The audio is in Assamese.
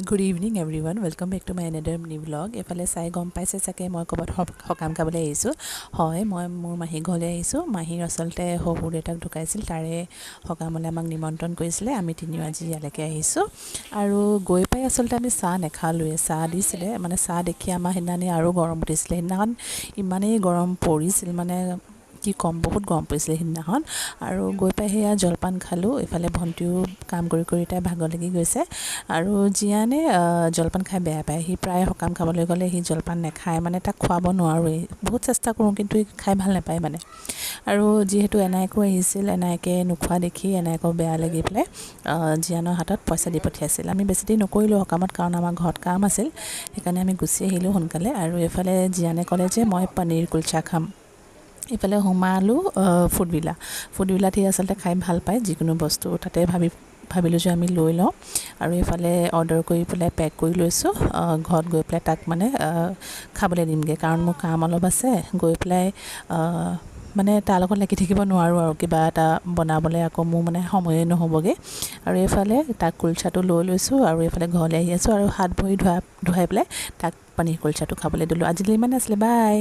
Good evening, everyone. Welcome back to my another mini vlog. এইফালে চাই গম পাইছে চাগে, মই ক'ৰবাত সকাম খাবলৈ আহিছোঁ। হয়, মই মোৰ মাহী ঘৰলৈ আহিছোঁ। মাহীৰ আচলতে শহুৰ দেউতাক ঢুকাইছিল, তাৰে সকামলৈ আমাক নিমন্ত্ৰণ কৰিছিলে। আমি তিনিও আজি ইয়ালৈকে আহিছোঁ। আৰু গৈ পাই আচলতে আমি চাহ নেখালোঁৱে। চাহ দিছিলে, মানে চাহ দেখি আমাৰ সেইদিনাখনি আৰু গৰম উঠিছিলে। সেইদিনাখন ইমানেই গৰম পৰিছিল, মানে কি ক'ম, বহুত গৰম পৰিছিলে সেইদিনাখন। আৰু গৈ পাই সেয়া জলপান খালোঁ। এইফালে ভণ্টিও কাম কৰি কৰি তাই ভাগৰ লাগি গৈছে। আৰু জীয়ানে জলপান খাই বেয়া পায়। সি প্ৰায় সকাম খাবলৈ গ'লে সি জলপান নাখায়, মানে তাক খুৱাব নোৱাৰোঁৱেই। বহুত চেষ্টা কৰোঁ, কিন্তু সি খাই ভাল নাপায় মানে। আৰু যিহেতু এনায়েকো আহিছিল, এনায়েকে নোখোৱা দেখি এনায়েকৰ বেয়া লাগি পেলাই জীয়ানৰ হাতত পইচা দি পঠিয়াইছিল। আমি বেছি দেৰি নকৰিলোঁ সকামত, কাৰণ আমাৰ ঘৰত কাম আছিল। সেইকাৰণে আমি গুচি আহিলোঁ সোনকালে। আৰু এইফালে জীয়ানে ক'লে যে মই পনীৰ কুলচা খাম। এইফালে সোমালোঁ ফুড ভিলা। ফুড ভিলাত সি আচলতে খাই ভাল পায় যিকোনো বস্তু। তাতে ভাবিলোঁ যে আমি লৈ লওঁ। আৰু এইফালে অৰ্ডাৰ কৰি পেলাই পেক কৰি লৈছোঁ। ঘৰত গৈ পেলাই তাক মানে খাবলৈ দিমগৈ, কাৰণ মোৰ কাম অলপ আছে। গৈ পেলাই মানে তাৰ লগত লাগি থাকিব নোৱাৰোঁ আৰু কিবা এটা বনাবলৈ আকৌ মোৰ মানে সময়ে নহ'বগৈ। আৰু এইফালে তাক কুলচাটো লৈ লৈছোঁ আৰু এইফালে ঘৰলৈ আহি আছোঁ। আৰু হাত ভৰি ধুৱাই পেলাই তাক পনীৰ কুলচাটো খাবলৈ দিলোঁ। আজিলৈ ইমানে আছিলে, বাই।